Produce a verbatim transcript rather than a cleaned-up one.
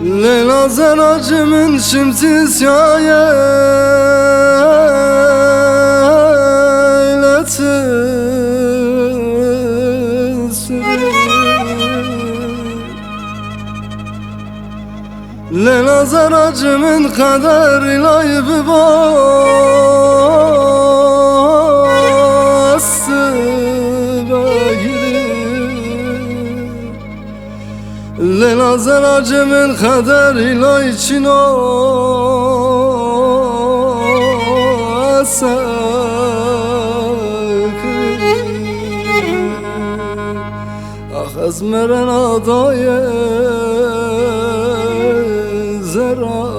Leyla zeracı min şimsi siyah eylesin. Leyla zeracı min qeder ilay bibo sibegiri. Leyla zeracı min qeder ilay çino esek. Ax ez meren adaye zera